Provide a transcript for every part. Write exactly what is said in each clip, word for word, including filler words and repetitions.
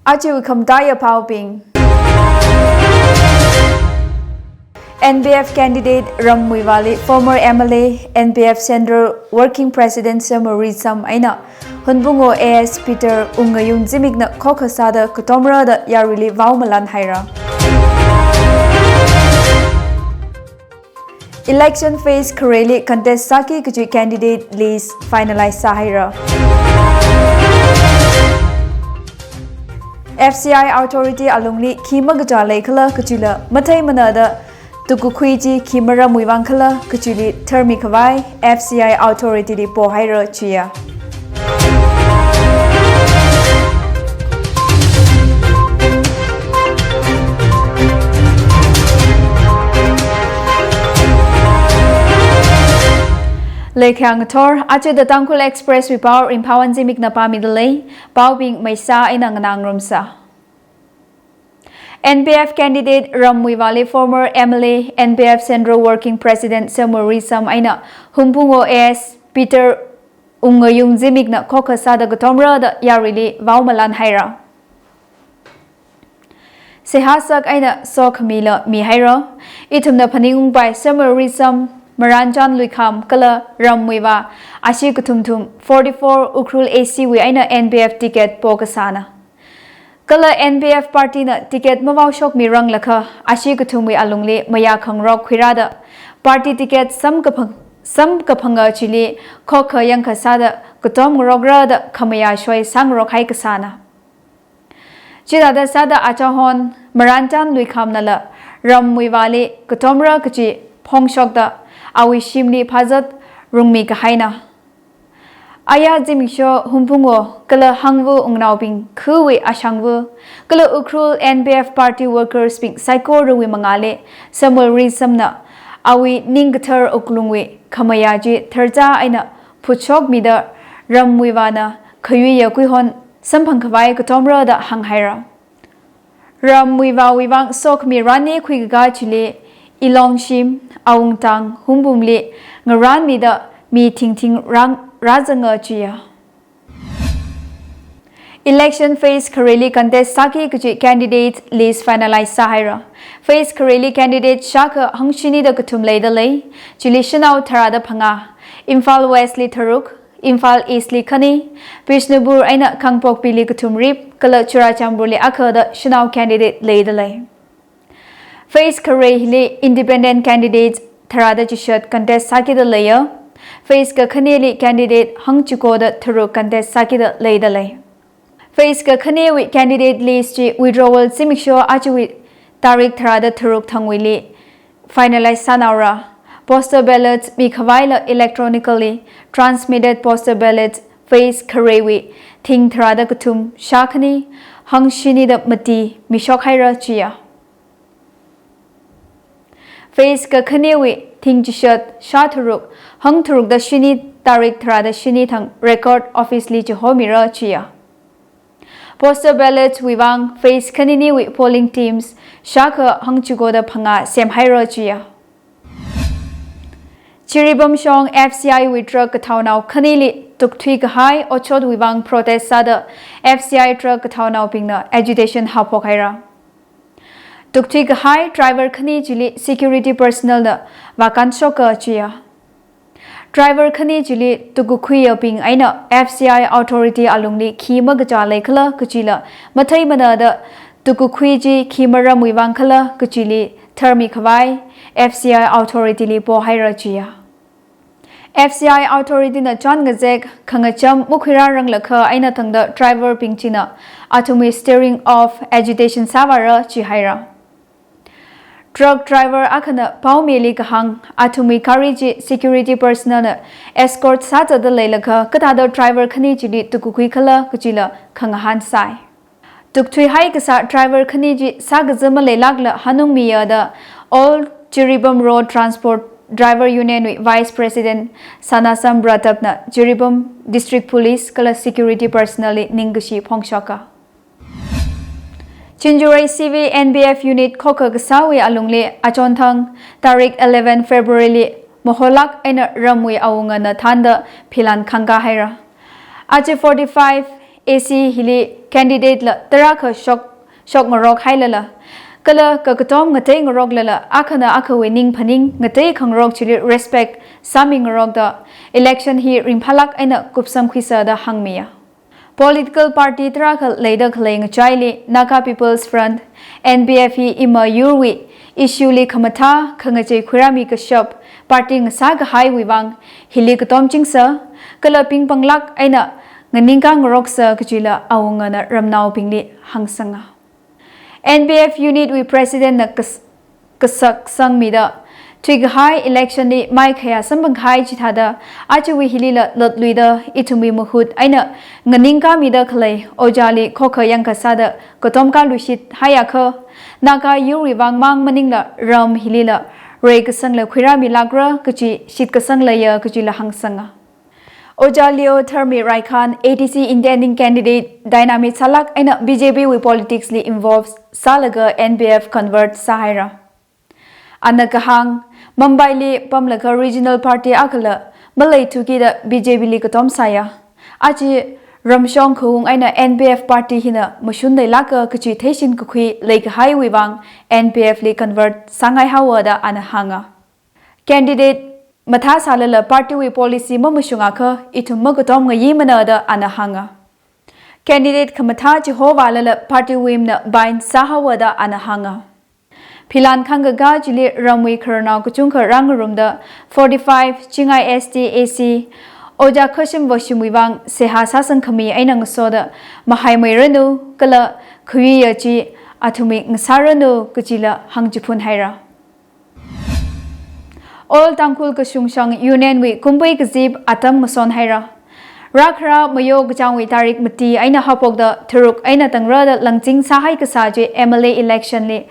Aja khamataiya paobing. N P F candidate Ram Muivahli former M L A, N P F Central Working President Sir Murrison eina Hunphungo A S Peter Wungngayung Zimikna khokha sāda katomra da yaruili vao malan haira. Election phase khareli contest sāki kachi candidate list finalize sāhaira. F C I authority alungli khi makacha leikhala kachila matheimanada tukakhui chi khi maramwui vang khala kachili tharmi khavai F C I authority li pohaira chiya. Leikhyang thor, aja The Tangkhul Express wui pao Ringphāwon Zimikna pāmida lei, paobing maisa eina nganāngarumsa. N P F candidate Ram Muivahli former M L A, N P F Central Working President Sir Murrison eina Hunphungo A S Peter Wungngayung Zimikna khokha sāda katomra da yaruili vao malan haira. Seihā sak eina sokhamila mihaira. Ithumna phaningungpai Sir Murrison, Maranchand Luikham kala Ram Muivah, ashi kathumthum forty-four Ukhrul A C wui eina N P F ticket pokasāna. Kala N P F party na ticket mavaoshokmiranglakha, ashi kathumwui alungli mayākhangarok khuirada, party ticket samkaphang, samkaphanga chili khokha yangkha sāda katomngarokra da khamayā shoi sāngarokhai kasāna. Chithāda sāda achahon Maranchand Luikhamnala Ram Muivahli katomra kachi phongshokda awui shimli phazat rungmi kahaina. Aya Zimiksho Hunphungo kala Hangvu wungnaobing khawui ashangvu kala Ukhrul N P F party workers bing saikorawui mangāli Sir Murrisonna awui ningkathar wuklungwui khamayā chi tharcha eina phutshokmida Ram Muivahna khayuiya kuihon samphang khavai katomra da hānghaira. Ram Muivahwui vang sokhami rani khuikakā chili Ilongshim, Awungtang, Hungpungli ngaranmida mi thingthing rang rāzanga chiya. Election phase khareli contest sāki kachi candidate list finalize sāhaira. Phase khareli candidate shākha hangshini da kathum leida lei, chili shanao tharāda phangā, Imphal West li tharuk, Imphal East li khani, Bishnupur eina Kangpokpi li kathum rip, kala Churachandpur li akha da shanao candidate leida lei. Phase khare hili independent candidate tharāda chishat contest sākida leiya. Phase kakhaneli candidate hangchiko da tharuk contest sākida leida lei. Phase kakhanewui candidate list chi withdrawal zimiksho ajawui tarik tharāda tharuk thangwuili finalize sānaora. Postal ballot mikhavaila electronically transmitted postal ballot phase kharewui thing tharāda kathum shākhani hangshini da mati mishokhaira chiya. Phase kakhanewui thing chishat shā tharuk hang tharukda shini tarik tharāda shini thang record office li chihomira chiya. Postal ballot wui vang phase khaniniwui polling teams shākha hangchiko da phangā semhaira chiya. Jiribam shong F C I wui truck kathaonao khanili tukthui kahai otshotwui vang protest sāda F C I truck kathaonaobingna agitation haophokhaira. Tukthui kahai driver khani chili security personnel na vākanshoka chiya. Driver khani chili tukakhuiyabing eina F C I authority alungli khi makacha leikhala kachila matheimanada tukakhui chi khi maramwui vang khala kachili tharmi khavai F C I authority li pohaira chiya. F C I authority na chān ngazek khangacham makhuirāranglakha eina thangda driver bing china athumwui steering off agitation sāvāra chihaira. Truck driver akhana paomili kahāng, athumwui gari chi security personnel na escort sāzatda leilakha kathāda driver khani chili tukakhui khala kachila khangahān sai. Tukthui haikasā driver khani chi sākaza maleilākla hanungmiya da All Jiribam Road Transport Driver Union wui Vice President Sanasam Pratap na Jiribam District Police kala security personnel li ningkashi phongshoka. Chinjurai C V N P F unit khokha kasāwui alungli achonthang tarik eleven February li Moholak eina ramwui awungana thānda philan khangkahaira. Aja forty-five A C hili candidate la tarākha shok, shokngarok hailala, kala kakatom ngateingaroklala, akhana akhawui ning phaning ngateikhangarok chili respect sāmingarokda election hi ringphālāk eina kupsangkhuisa da hāngmiya. Political party tarākha leida khalei ngachaili Naga People's Front, N P F hi ima yurwui issue li khamathā khangachei khuirāmi kashap party ngasākahaiwui vang hili katomchingsa, kala pingpanglāk eina nganingkāngaroksa kajila awungana ramnaobingli hāngsanga. N P F unit wui president na kas-, kasak sangmida, thuikahai election li maikhayā samphangkahai chithāda, ajawui hilila lotluida ithumwui mahut eina nganingkāmida khalei ojāli khokha yangkasāda katomkā luishit haiakha, Naga yurwui vang mang maningla ram hilila reikasangla khuirāmilākra kaji shitkasang leiya kajila hāngsanga. Ojā Leo Tharmi Raikhan, A D C intending candidate, dynamic sālāk eina B J P wui politics li involve sālaga N P F convert sāhaira. Ana kahāng, Mumbai li pamlaga regional party akhana maleithukida B J P li katomsāya. Aja ramshong khaung eina N P F party hina mashunleilāka kaji theishin kakhui leikahaiwui vang N P F li convert sāngaihaowa da ana hānga. Candidate mathāsālala party wui policy mamashungakha ithum makatom ngayimana da ana hānga. Candidate khamathā chihovālala party wuina bind sāhaowa da ana hānga. Philan khangkakā chili ramwui khararnao kachungkha rāngarumda forty-five Chingai S T A C Ojā Khashim Vashimwui vang seihā sāsangkhami eina ngasoda mahaimeiranu kala khuiya chi athumwui ngasāranu kajila hāngchiphun haira. All Tangkhul Kashungshang Union wui kumpui kazip atam ngasonhaira. Rākhara Mayo kachāngwui tarik mati eina haophokda tharuk eina tangrada langching sāhai kasā chi M L A election li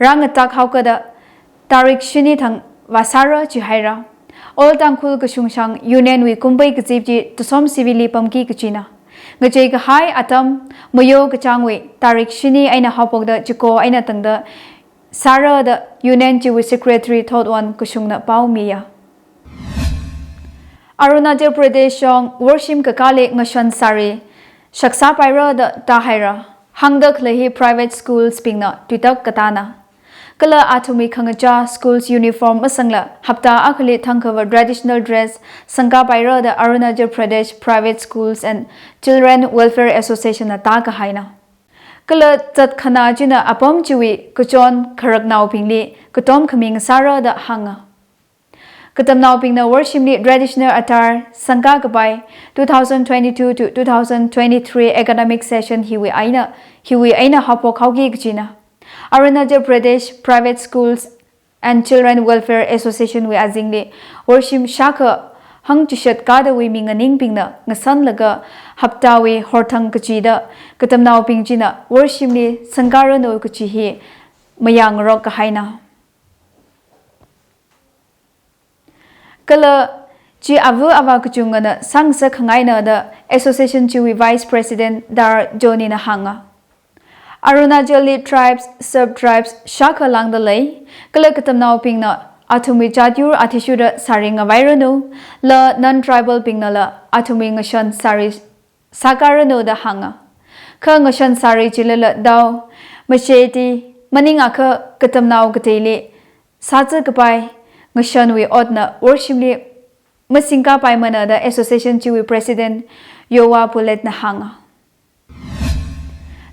rāngatak haokada tarik shini thang vāsāra jihaira. All Tangkhul Kashungshang Union wui kumpui kazip chi Tusom Civil li pamki kajina. Ngacheikahai atam Mayo kachāngwui tarik shini eina haophokda chiko eina tangda sāra da Union chiwui secretary thotwon kashungna paomiya. Arunachal Pradesh shong worshim kakāli ngashan sari shaksāpaira da tāhaira. Hāngda khalei hi private schools bingna tuitak katāna. Kala athumwui khangachā schools uniform masangla hapta akhali thangkhava traditional dress sangkāpaira da Arunachal Pradesh Private Schools and Children Welfare Association na tākahaina. Kala zatkhanā china apam chiwui kachon kharaknaobingli katom khaming sāra da hānga. Katamnaobingna worshimli traditional attire sangkā kapai two thousand twenty-two to two thousand twenty-three academic session hiwui eina, hiwui eina haophok haoki kajina. Arunachal Pradesh Private Schools and Children Welfare Association wui azingli worshim shākha hāngchishat kadawui minganingbingna ngasanlaga haptawui horthang kachida katamnaobing china worshimli sangkāranu kachi hi mayāngarok kahaina. Kala chi ava ava kachungana sangsa khangaina da association chiwui vice president Dar Johnny na hānga. Arunachalli tribes, sub-tribes shākha lāngda lei, kala katamnaobingna athumwui jat yur athishurda sari ngavairanu, la non-tribal bingnala athumwui ngashan sari sākāranu da hānga. Kha ngashan sari chilala dao, machete, maningakha katamnao kateili sāzā kapai ngashanwui otna worshimli masingkāpaimana da association chiwui president Yowa Pulet na hānga.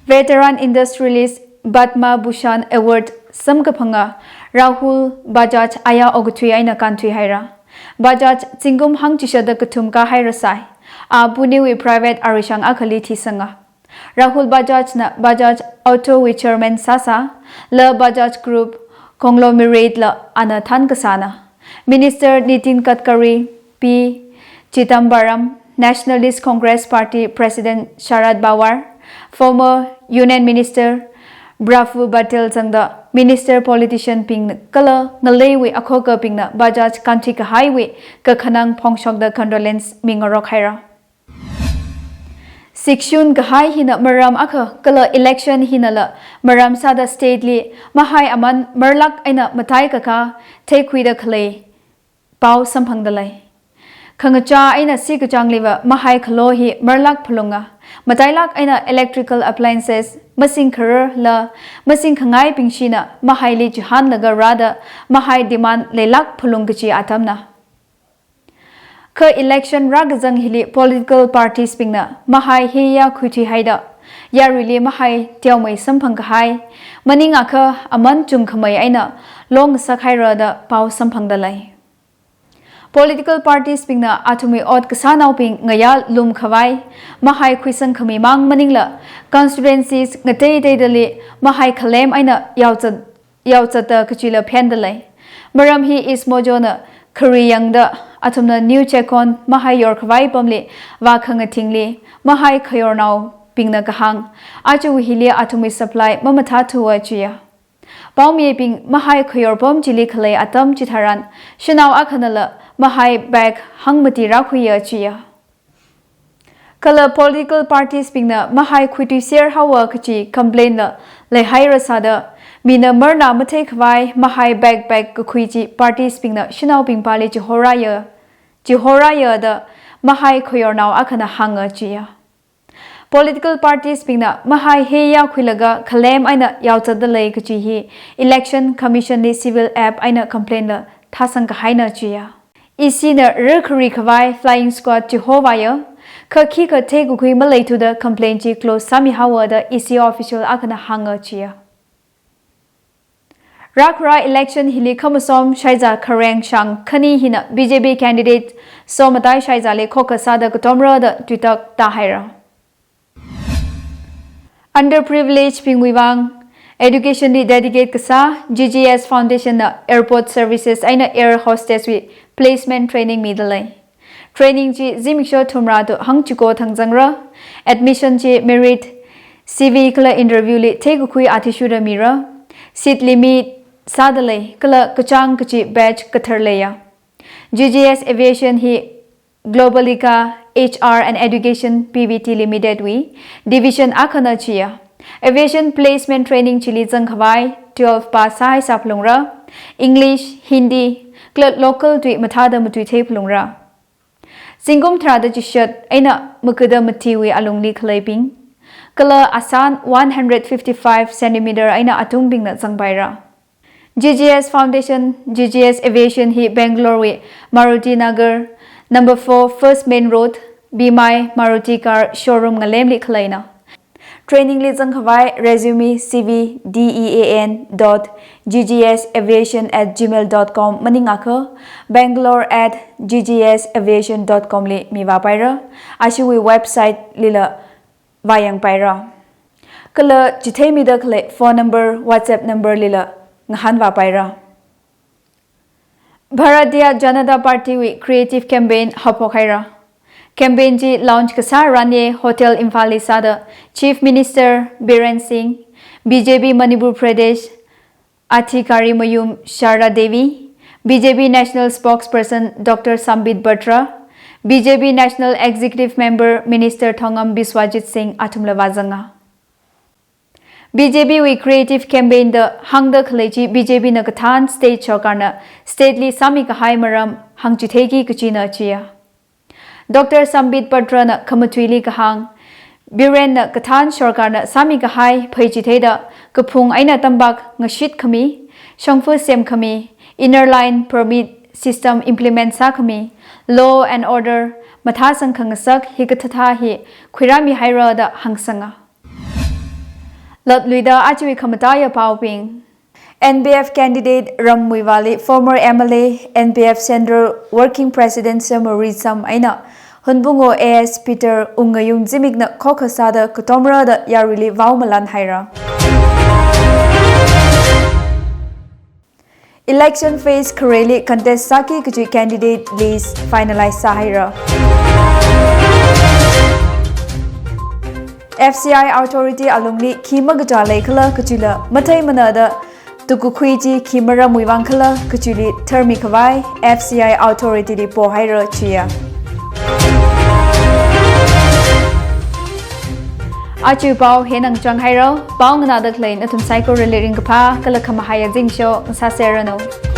Veteran Industrialist Padma Bhushan Award samkaphanga Rahul Bajaj aya okathui eina kānthuihaira. Bajaj zingkum hangchishatda kathum kāhairasai. A Pune wui private arishang akhali thisanga. Rahul Bajaj na Bajaj Auto wui chairman sāsā, la Bajaj Group conglomerate la ana thankasāna. Minister Nitin Gadkari, P Chidambaram, Nationalist Congress Party President Sharad Pawar, former Union Minister Praful Patel zangda minister, politician bing kala ngaleiwui akhokabingna Bajaj kānthui kahaiwui kakhanang phongshokda condolence mingarok haira. Sikshun kahai hina maram akha kala election hinala maram sāda state li mahai aman marlak eina matai kakā theikhuida khalei pao samphangda lei. Khangachā eina sikachāngliva mahai khalo hi marlāk phalunga. Matailāk eina electrical appliances, masing khararla masing khangaibingshina mahaili chihānlaga rāda mahai demand leilāk phalung kachi atamna. Kha election rākazang hili political parties bingna mahai hiya khuithuihaida yaruili mahai teomei samphang kahai, maningakha aman chungkhamei eina longasak haira da pao samphangda lei. Political parties bingna athumwui ot kasānaobing ngayā lum khavai mahai khuisang khami mang maningla, constituencies ngateiteidali mahai khalem eina yaozat, yaozatda kachila phenda lei. Maram hi East Mojona khari yangda athumna New Checkon mahai yor khavai pamli vākhangathingli mahai khayornaobingna kahāng, aja hili athumwui supply mamathāthuwa chiya. Paomibing mahai khayor pam chili khalei atam chitharan, shanao akhanala mahai bag hangmati rākhuiya chiya. Kala political parties bingna mahai khuithuiser haowa kachi complaint la leihaira sāda, mina marna mathei khavai mahai bag bag kakhui chi parties bingna shanaobing pāli chihorāya, chihorāya da mahai khayornao akhana hānga chiya. Political parties bingna mahai hiya khuilaga khalem eina yaozatda lei kachi hi Election Commission li civil app eina complaint la thāsang kahaina chiya. E C na rarkhari khavai flying squad chihovāya, kha khikha theikakhui maleithuda complaint chi close sāmi haowa da E C official akhana hānga chiya. Rākhara election hili khamasom Shaiza Khareng Shang khani hina B J P candidate Somatai Shaizali khokha sāda katomra da tuitak tāhaira. Underprivileged bingwui vang education li dedicate kasā G G S Foundation na airport services eina air hostess wui placement training mida lei. Training chi zimiksho thumra to hangchiko thang zangra. Admission chi merit, C V kala interview li theikakhui athishurda mira. Seat limit sāda lei, kala kachāng kachi batch kathar leiya. G G S Aviation hi Globalica H R and Education P V T Limited wui division akhana chiya. Aviation placement training chili zang khavai twelve pass sāhaisā phalungra. English, Hindi, kala local tui mathāda matuithei phalungra. Zingkum tharāda chishat eina magada matiwui alungli khaleibing, kala asān one hundred fifty-five centimeter eina atungbingna zangpaira. G G S Foundation, G G S Aviation hi Bangalore wui Maruti Nagar, number four First Main Road, B M I Maruti Car Showroom ngalemli khaleina. Training li zang khavai resume, C V, D E A N dot G G S aviation at gmail dot com maningakha bangalore at G G S aviation dot com li mivāpaira. Ashiwui website lila vāyangpaira. Kala chitheimida khalei phone number, WhatsApp number lila ngahānvāpaira. Bharatiya Janata Party wui creative campaign haophok haira. Campaign chi launch kasā Ranye Hotel Imphal li sāda Chief Minister Biren Singh, B J P Manipur Pradesh Adhikari Mayum Sharda Devi, B J P National Spokesperson Doctor Sambit Patra, B J P National Executive Member Minister Thongam Biswajit Singh athumla vāzanga. B J P wui creative campaign da hāngda khalei chi B J P na kathān state sorkarna state li sāmi kahai maram hāngchitheiki kachina chiya. Doctor Sambit Patra na khamatuili kahāng, Biren na kathān sorkarna sāmi kahai pheichitheida kaphung eina tampak ngashit khami, shongfa sem khami, inner line permit system implement sā khami, law and order mathāsang khangasak hikathāthā hi khuirāmi haira da hāngsanga. Latluida ajawui khamataiya paobing. N P F candidate Ram Muivah li former M L A, N P F Central Working President Sir Murray Cham eina Hunphungo A S Peter Wungngayung zimikna khokha sāda katomra da yaruili vao malan haira. Election phase khareli contest sāki kachi candidate list finalize sāhaira. F C I authority alungli khi makachā leikhala kachila matheimana da tukakhui chi khi maramwui vang khala kachili tharmi khavai F C I authority li pohaira chiya. Aja pao hina ngachang haira, pao nganāda khalei nathum saikorali ringkaphā kala khamahaiya zingsho ngasāserranu.